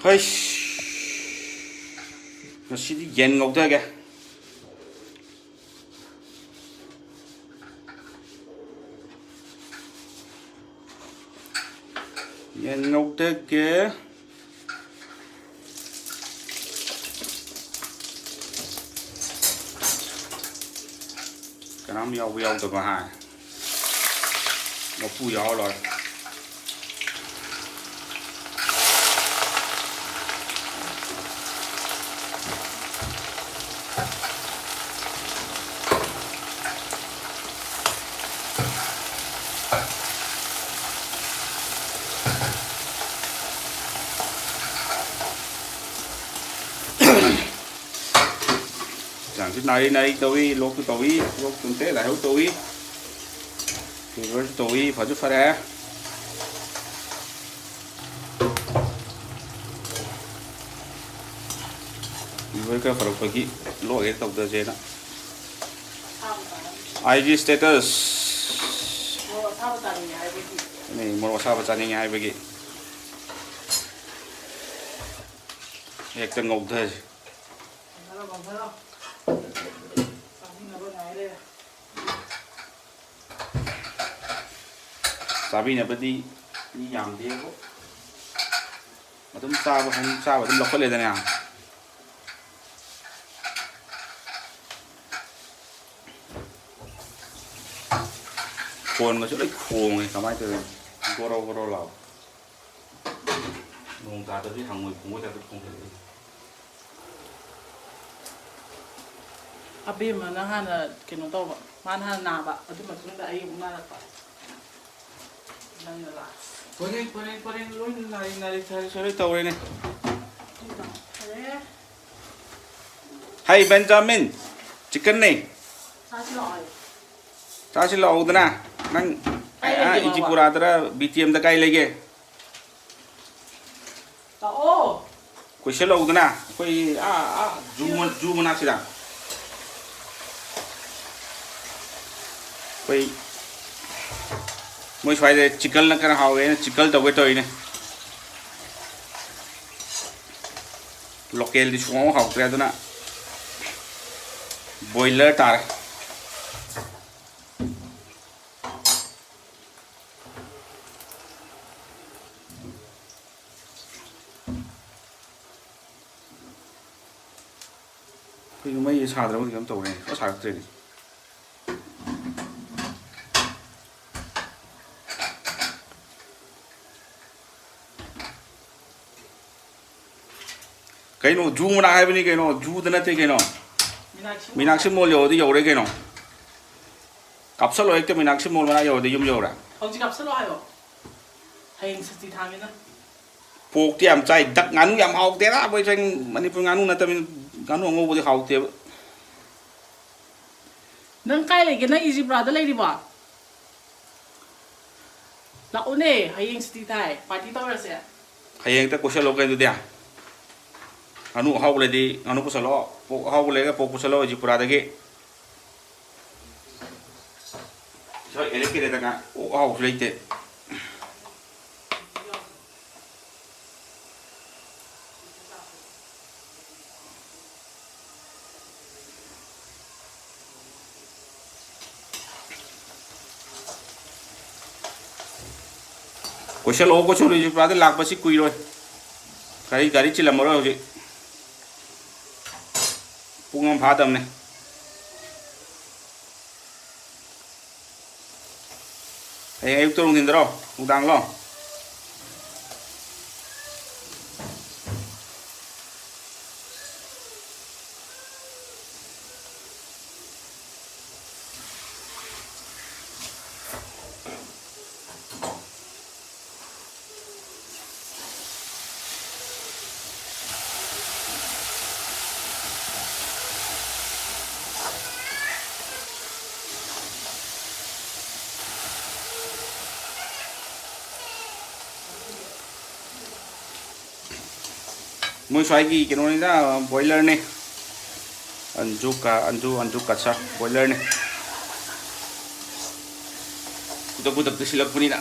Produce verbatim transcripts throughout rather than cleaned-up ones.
ꯍꯩꯁ, ꯉꯁꯤꯗꯤ ꯌꯦꯟ ꯉꯧꯊꯒꯦ꯫ ꯌꯦꯟ ꯉꯧꯊꯒꯦ꯫ ꯀꯅꯥꯝ ꯌꯥꯎꯕ ꯌꯥꯎꯗꯕ ꯍꯥꯏ꯫ ꯃꯄꯨ ꯌꯥꯎꯔ ꯂꯣꯏꯔꯦ꯫ ꯍꯛꯆꯥꯡꯁꯨ ꯅꯥꯔꯤ ꯅꯥꯔꯤ ꯇꯧꯏ, ꯂꯣꯛꯁꯨ ꯇꯧꯏ, ꯂꯣꯛ ꯇꯨꯝꯇꯦ, ꯂꯥꯏꯍꯧ ꯇꯧꯏ, ꯐꯤꯚꯔꯁꯨ ꯇꯧꯏ, ꯐꯁꯨ ꯐꯔꯦ꯫ ꯐꯤꯚꯔ ꯈꯔ ꯐꯔꯛꯄꯒꯤ ꯂꯣꯛ ꯍꯦꯛ ꯇꯧꯗꯁꯦꯅ꯫ ꯑꯩꯒꯤ status꯫ ꯃꯣꯔꯣꯛ ꯑꯁꯥꯕ ꯆꯥꯅꯤꯡꯉꯦ ꯍꯥꯏꯕꯒꯤ꯫ ꯍꯦꯛꯇ ꯉꯧꯊꯁꯤ꯫ ꯆꯥꯕꯤꯅꯕꯗꯤ ꯃꯤ ꯌꯥꯝꯗꯦꯕꯨ꯫ ꯑꯗꯨꯝ ꯆꯥꯕ ꯍꯥꯏ, ꯆꯥꯕ ꯑꯗꯨꯝ ꯂꯧꯈꯠꯂꯦꯗꯅ꯫ ꯈꯣꯟꯒꯁꯨ ꯂꯣꯏ ꯈꯣꯡꯉꯦ, ꯀꯃꯥꯏꯅ ꯇꯧꯔꯤꯅꯣ? ꯒꯣꯔꯣ ꯒꯣꯔꯣ ꯂꯥꯎ꯫ ꯅꯣꯡ ꯇꯥꯗꯕꯗꯤ ꯍꯪꯉꯣꯏ ꯈꯣꯡꯕꯩ ꯇꯥꯏꯞꯇ ꯈꯣꯡꯖꯜꯂꯛꯏ꯫ ꯑꯕꯦꯝꯃꯅ ꯍꯥꯟꯅ ꯀꯩꯅꯣ ꯇꯧꯕ, ꯃꯥꯅ ꯍꯥꯟꯅ ꯅꯥꯕ, ꯑꯗꯨ ꯃꯇꯨꯡꯗ ꯑꯩ ꯑꯃꯨꯛ ꯅꯥꯔꯛꯄ꯫ ꯅꯪꯅ last꯫ ꯄꯔꯦꯡ, ꯄꯔꯦꯡ, ꯄꯔꯦꯡ, ꯂꯣꯏꯅ ꯅꯥꯔꯤ, ꯅꯥꯔꯤ, ꯁꯥꯔꯤ, ꯁꯥꯔꯤ ꯇꯧꯔꯦꯅꯦ꯫ ꯐꯔꯦ꯫ ꯍꯩ, ꯕꯦꯟꯖꯥꯃꯤꯟ, chickenꯅꯦ꯫ ꯆꯥꯁꯤ ꯂꯥꯛꯑꯣ꯫ ꯆꯥꯁꯤ ꯂꯥꯛꯑꯣꯗꯅ꯫ ꯅꯪ, ꯀꯥꯏ ꯑꯥ, ꯂꯩꯒꯦ ꯃꯥꯕꯣ? ꯏꯖꯤꯄꯨꯔꯥꯗꯔ, ꯕꯤ ꯇꯤ ꯑꯦꯝꯗ ꯀꯥꯏ ꯂꯩꯒꯦ? ꯂꯥꯛꯑꯣ꯫ ꯀꯣꯏꯁꯜꯂꯛꯎꯗꯅ, ꯑꯩꯈꯣꯏ ꯑꯥ, ꯑꯥ, ꯖꯨ ꯃ-, ꯖꯨ ꯃꯅꯥꯛꯁꯤꯗ꯫ ꯑꯩꯈꯣꯏ, ꯃꯣꯏ ꯁ꯭ꯋꯥꯏꯗ chickenꯅ ꯈꯔ ꯍꯥꯎꯋꯦꯅ chicken ꯇꯧꯒꯦ ꯇꯧꯔꯤꯅꯦ꯫ ꯂꯣꯀꯦꯜꯗꯤ ꯁꯨꯡꯍꯥꯎ ꯍꯥꯎꯇ꯭ꯔꯦ, ꯑꯗꯨꯅ ꯕꯣꯏꯂꯔ ꯇꯥꯔꯦ꯫ ꯑꯩꯈꯣꯏꯒꯤ ꯃꯩ ꯁꯥꯗ꯭ꯔꯕꯗꯤ ꯀꯩꯅꯣꯝ ꯇꯧꯔꯦ, ꯁꯨꯡꯁꯥ ꯁꯥꯔꯛꯇ꯭ꯔꯦꯅꯦ꯫ ꯀꯩꯅꯣ, ꯖꯨ ꯃꯅꯥꯛ ꯍꯥꯏꯕꯅꯤ ꯀꯩꯅꯣ, ꯖꯨꯗ ꯅꯠꯇꯦ ꯀꯩꯅꯣ꯫ ꯃꯤꯅꯥꯛꯁꯤ ꯃꯣꯜ ꯌꯧꯔꯗꯤ ꯌꯧꯔꯦ ꯀꯩꯅꯣ꯫ ꯀꯥꯞꯁꯜꯂꯣ ꯍꯦꯛꯇ, ꯃꯤꯅꯥꯛꯁꯤ ꯃꯣꯜ ꯃꯅꯥꯛ ꯌꯧꯔꯗꯤ ꯌꯨꯝ ꯌꯧꯔꯦ꯫ ꯍꯧꯖꯤꯛ ꯀꯥꯞꯁꯜꯂꯣ ꯍꯥꯏꯌꯣ꯫ ꯍꯌꯦꯡ ꯁꯨꯇꯤ ꯊꯥꯡꯉꯦꯅ꯫ ꯄꯣꯛꯇꯤ ꯌꯥꯝ ꯆꯥꯏ꯫ ꯗꯛ ꯉꯥꯅꯨ ꯌꯥꯝ ꯍꯥꯎꯇꯦꯗ꯫ ꯑꯩꯈꯣꯏ ꯁ꯭ꯋꯥꯏ ꯃꯅꯤꯄꯨꯔ ꯉꯥꯅꯨ ꯅꯠꯇꯕꯅꯤꯅ ꯉꯥꯅꯨ ꯑꯉꯧꯕꯗꯤ ꯍꯥꯎꯇꯦꯕ꯫ ꯅꯪ ꯀꯥꯏ ꯂꯩꯒꯦ? ꯅꯪ ꯏꯖꯤꯄꯨꯔꯥꯗ ꯂꯩꯔꯤꯕꯣ? ꯂꯥꯛꯎꯅꯦ, ꯍꯌꯦꯡ ꯁꯨꯇꯤ ꯊꯥꯏ, ꯄꯥꯔꯇꯤ ꯇꯧꯔꯁꯦ꯫ ꯍꯌꯦꯡ ꯍꯦꯛꯇ ꯀꯣꯏꯁꯜꯂꯣ ꯀꯩꯅꯣ ꯑꯗꯨꯗꯤ꯫ ꯉꯥꯅꯨ ꯑꯍꯥꯎꯕ ꯂꯩꯗꯤ ꯉꯥꯅꯨ ꯄꯨꯁꯜꯂꯣ, ꯄꯣꯛ ꯑꯍꯥꯎꯕ ꯂꯩꯔꯒ ꯄꯣꯛ ꯄꯨꯁꯜꯂꯣ ꯏꯖꯤꯄꯨꯔꯥꯗꯒꯤ꯫ ꯁ꯭ꯋꯥꯏ ꯑꯦꯂꯦꯛ ꯀꯦꯂꯦꯗ ꯉꯥ ꯑꯣꯛ ꯑꯍꯥꯎꯕꯁꯨ ꯂꯩꯇꯦ꯫ ꯀꯣꯏꯁꯜꯂꯛꯑꯣ, ꯀꯣꯏꯁꯜꯂꯛꯑꯣ, ꯏꯖꯤꯄꯨꯔꯥꯗ ꯂꯥꯛꯄꯁꯤ ꯀꯨꯏꯔꯣꯏ꯫ ꯒꯥꯔꯤ, ꯒꯥꯔꯤ ꯆꯤꯜꯂꯝꯃꯔꯣꯏ ꯍꯧꯖꯤꯛ꯫ ꯄꯨꯡ ꯑꯃ ꯐꯥꯗꯕꯅꯦ꯫ ꯍꯌꯦꯡ ꯑꯌꯨꯛꯇ ꯅꯨꯡꯊꯤꯟꯗꯔꯣ? ꯅꯨꯡꯗꯥꯡꯂꯣ? ꯃꯣꯏ ꯁ꯭ꯋꯥꯏꯒꯤ ꯀꯩꯅꯣꯅꯤꯗ, ꯕꯣꯏꯂꯔꯅꯦ꯫ ꯑꯟꯖꯨ ꯀ-, ꯑꯟꯖꯨ, ꯑꯟꯖꯨ ꯀꯠꯁ ꯕꯣꯏꯂꯔꯅꯦ꯫ ꯈꯨꯗꯛ ꯈꯨꯗꯛꯇ ꯁꯤꯜꯂꯛꯄꯅꯤꯅ꯫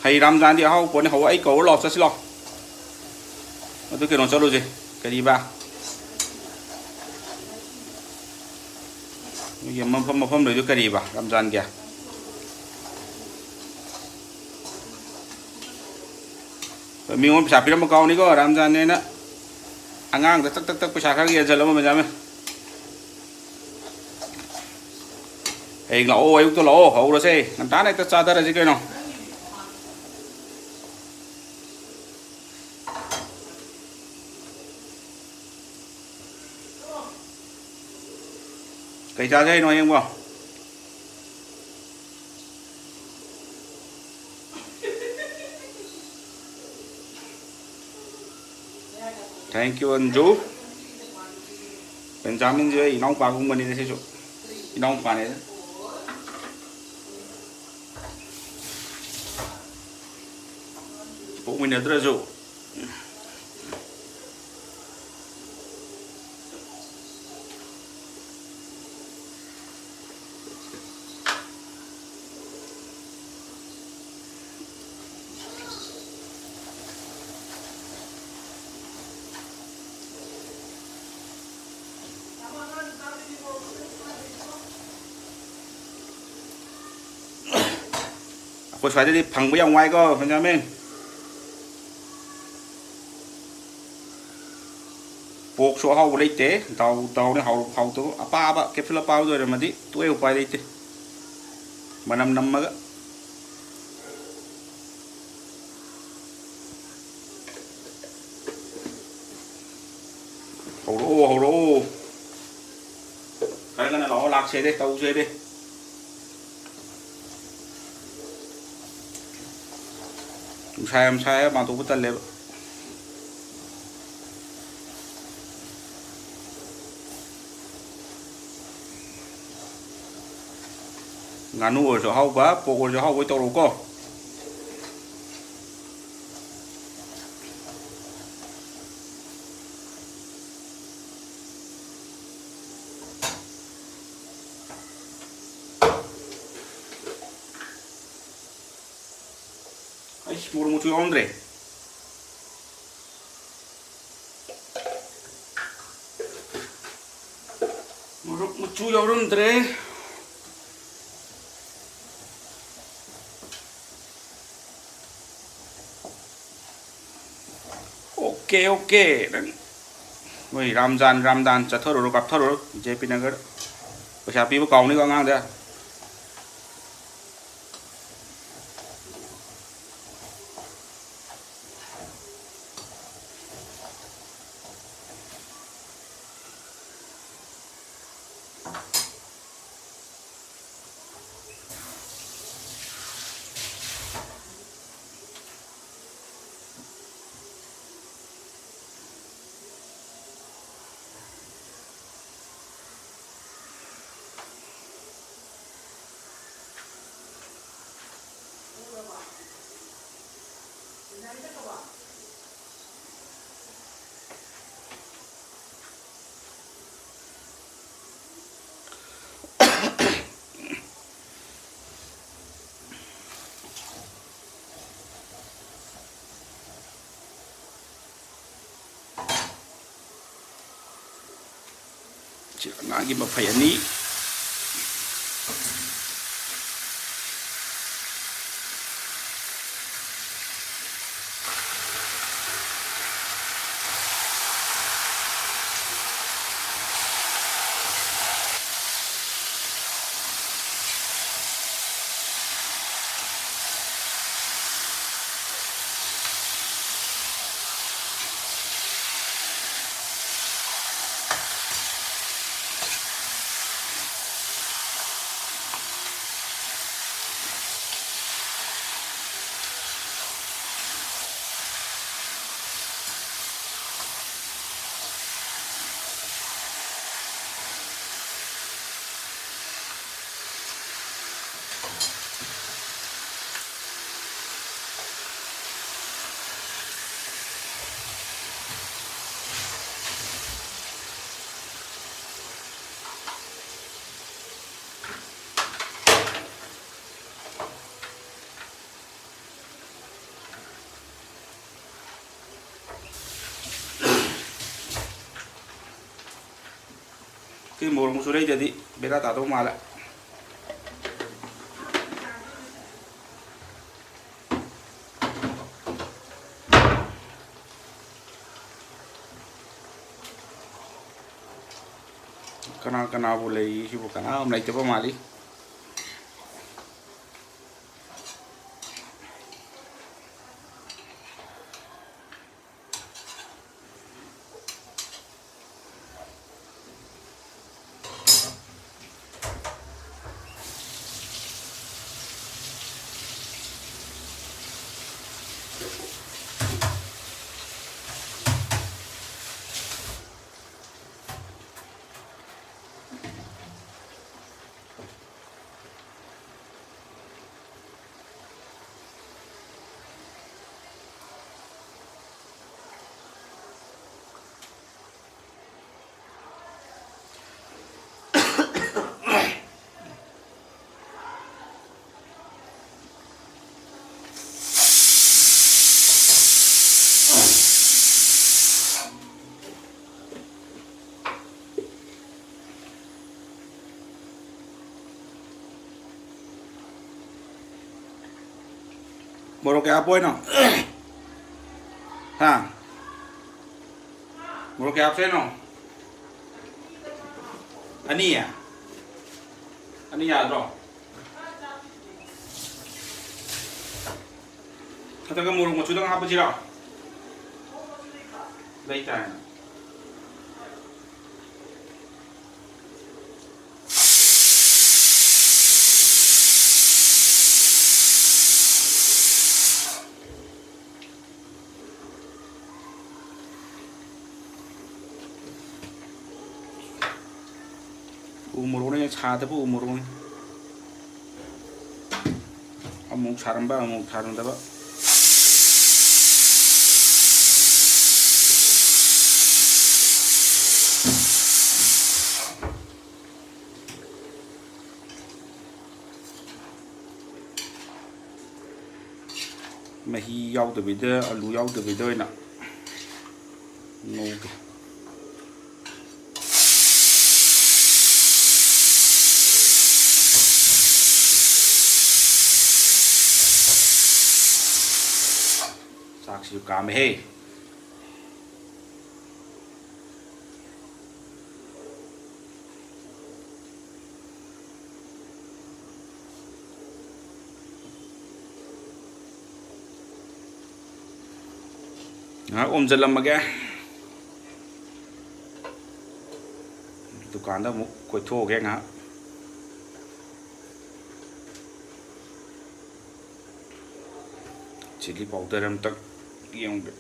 ꯍꯩ ꯔꯥꯝꯖꯥꯟꯗꯤ ꯑꯍꯥꯎ ꯄꯣꯠꯅꯤ꯫ ꯍꯧ ꯑꯩ ꯀꯧꯔ ꯂꯥꯛꯑꯣ, ꯆꯠꯁꯤ ꯂꯥꯛꯑꯣ꯫ ꯑꯗꯨ ꯀꯩꯅꯣ ꯆꯠꯂꯨꯁꯦ꯫ ꯀꯔꯤꯕ? ꯃꯣꯏꯒꯤ ꯃꯐꯝ, ꯃꯐꯝ ꯂꯩꯗꯨ ꯀꯔꯤꯕ? ꯔꯝꯖꯥꯟꯒꯤ꯫ ꯃꯤꯉꯣꯟꯗ ꯄꯩꯁꯥ ꯄꯤꯔꯝꯕ ꯀꯥꯎꯅꯤꯀꯣ, ꯔꯝꯖꯥꯟꯅꯦꯅ꯫ ꯑꯉꯥꯡꯗ ꯇꯛ ꯇꯛ ꯇꯛ ꯄꯩꯁꯥ ꯈꯔ ꯌꯦꯟꯁꯤꯜꯂꯝꯃꯣ, ꯕꯦꯟꯖꯥꯃꯤꯟ꯫ ꯍꯌꯦꯡ ꯂꯥꯛꯑꯣ, ꯑꯌꯨꯛꯇ ꯂꯥꯛꯑꯣ, ꯍꯧꯔꯁꯦ꯫ ꯉꯟꯇꯥꯅ ꯍꯦꯛꯇ ꯆꯥꯊꯔꯁꯤ ꯀꯩꯅꯣ꯫ ꯀꯩ ꯆꯥꯁꯦ ꯍꯥꯏꯅꯣ ꯍꯌꯦꯡꯕꯣ? Thank you, Anju. ꯕꯦꯟꯖꯥꯃꯤꯟꯁꯦ ꯑꯩ ꯏꯅꯥꯎꯄꯥꯒꯨꯝꯕꯅꯤꯅꯦ ꯁꯤꯁꯨ꯫ ꯏꯅꯥꯎꯄꯥꯅꯦ꯫ ꯄꯣꯛꯃꯤꯟꯅꯗ꯭ꯔꯁꯨ꯫ ꯑꯩꯈꯣꯏ ꯁ꯭ꯋꯥꯏꯗꯗꯤ ꯐꯪꯕ ꯌꯥꯝ ꯋꯥꯏꯀꯣ, ꯕꯦꯟꯖꯥꯃꯤꯟ꯫ ꯄꯣꯛꯁꯨ ꯑꯍꯥꯎꯕ ꯂꯩꯇꯦ꯫ ꯗꯥꯎ, ꯗꯥꯎꯅꯤ ꯍꯥꯎ-, ꯍꯥꯎꯇꯕ꯫ ꯑꯄꯥꯕ, capsule ꯑꯄꯥꯕꯗ ꯑꯣꯏꯔꯝꯃꯗꯤ ꯇꯣꯛꯑꯦ, ꯎꯄꯥꯏ ꯂꯩꯇꯦ꯫ ꯃꯅꯝ ꯅꯝꯃꯒ꯫ ꯍꯧꯔꯛꯑꯣ, ꯍꯧꯔꯛꯑꯣ꯫ ꯈꯔ ꯉꯟꯅ ꯂꯥꯛꯑꯣ, ꯂꯥꯛꯁꯦꯗꯦ, ꯇꯧꯁꯦꯗꯦ꯫ ꯅꯨꯡꯁꯥ ꯌꯥꯝ ꯁꯥꯏ, ꯃꯥꯟꯗꯣꯛꯄ ꯇꯜꯂꯦꯕ꯫ ꯉꯥꯅꯨ ꯑꯣꯏꯔꯁꯨ ꯑꯍꯥꯎꯕ, ꯄꯣꯛ ꯑꯣꯏꯔꯁꯨ ꯑꯍꯥꯎꯕ ꯇꯧꯔꯛꯎꯀꯣ꯫ ꯃꯣꯔꯣꯛ ꯃꯆꯨ ꯌꯥꯎꯔꯝꯗ꯭ꯔꯦ꯫ ꯃꯣꯔꯣꯛ ꯃꯆꯨ ꯌꯥꯎꯔꯝꯗ꯭ꯔꯦ꯫ Okay, okay. ꯅꯪ, ꯃꯣꯏ ꯔꯥꯝꯖꯥꯟ, ꯔꯥꯝꯗꯥꯟ ꯆꯠꯊꯔꯨꯔꯣ, ꯀꯥꯞꯊꯔꯨꯔꯣ, ꯖꯦ ꯄꯤ ꯅꯒꯔ꯫ ꯄꯩꯁꯥ ꯄꯤꯕ ꯀꯥꯎꯅꯤꯀꯣ ꯑꯉꯥꯡꯗ꯫ ꯁꯤ ꯑꯉꯥꯡꯒꯤ ꯃꯐꯩ ꯑꯅꯤ꯫ ꯁꯤ ꯃꯣꯔꯣꯛ ꯃꯆꯨ ꯂꯩꯗꯗꯤ ꯕꯦꯔꯥ ꯇꯥꯗꯧ ꯃꯥꯜꯂꯦ꯫ ꯀꯅꯥ ꯀꯅꯥꯕꯨ ꯂꯩꯔꯤ? ꯁꯤꯕꯨ ꯀꯅꯥꯝ ꯂꯩꯇꯕ ꯃꯥꯜꯂꯤ꯫ ꯃꯣꯔꯣꯛ ꯀꯌꯥ ꯍꯥꯞꯄꯣ ꯍꯥꯏꯅꯣ? ꯍꯥ? ꯃꯣꯔꯣꯛ ꯀꯌꯥ ꯍꯥꯞꯁꯦ ꯍꯥꯏꯅꯣ? ꯑꯅꯤ? ꯑꯅꯤ ꯌꯥꯗ꯭ꯔꯣ? ꯅꯠꯇ꯭ꯔꯒ ꯃꯣꯔꯣꯛ ꯃꯆꯨꯗꯪ ꯍꯥꯞꯄꯁꯤꯔꯣ? ꯂꯩꯇꯥꯔꯦꯅ꯫ ꯎ ꯃꯣꯔꯣꯛꯅꯦ, ꯁꯥꯗꯕ ꯎ ꯃꯣꯔꯣꯛꯅꯦ꯫ ꯑꯃꯨꯛ ꯁꯥꯔꯝꯕ, ꯑꯃꯨꯛ ꯁꯥꯔꯝꯗꯕ꯫ ꯃꯍꯤ ꯌꯥꯎꯗꯕꯤꯗ, ꯑꯂꯨ ꯌꯥꯎꯗꯕꯤꯗ ꯑꯣꯏꯅ ꯉꯧꯒꯦ꯫ ꯁꯤꯁꯨ ꯀꯥꯝꯃꯦꯍꯦ꯫ ꯉꯥꯏꯍꯥꯛ ꯑꯣꯝꯖꯜꯂꯝꯃꯒꯦ꯫ ꯗꯨꯀꯥꯟꯗ ꯑꯃꯨꯛ ꯀꯣꯏꯊꯣꯛꯑꯒꯦ ꯉꯥꯏꯍꯥꯛ꯫ Chilli powder ꯑꯝꯇꯪ ꯌꯦꯡꯒꯦ꯫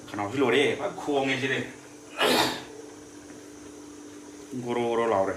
ꯈꯅꯥꯎꯁꯤ ꯂꯣꯏꯔꯦ, ꯐꯖꯅ ꯈꯣꯡꯉꯦ ꯁꯤꯗꯤ꯫ ꯒꯣꯔꯣ ꯒꯣꯔꯣ ꯂꯥꯎꯔꯦ꯫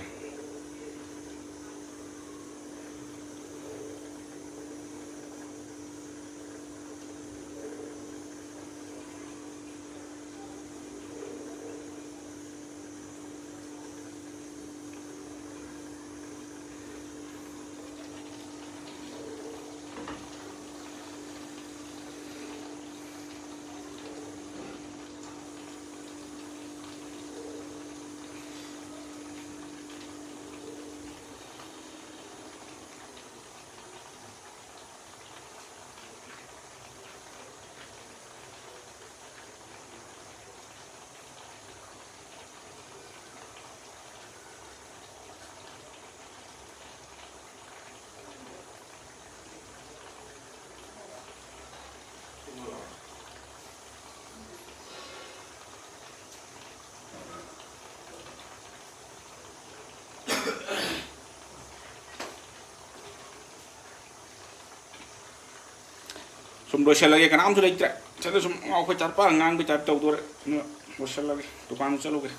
ꯁꯨꯝ ꯂꯣꯏꯁꯤꯜꯂꯒꯦ, ꯀꯅꯥꯝꯁꯨ ꯂꯩꯇ꯭ꯔꯦ꯫ ꯁꯤꯗ ꯁꯨꯝ ꯉꯥꯎꯈꯣꯏ ꯇꯥꯔꯄ ꯉꯥꯡꯕꯩ ꯇꯥꯏꯞ ꯇꯧꯗꯣꯔꯦ꯫ ꯑꯗꯨꯅ ꯂꯣꯏꯁꯤꯜꯂꯒꯦ, ꯗꯨꯀꯥꯟꯗ ꯆꯠꯂꯨꯒꯦ꯫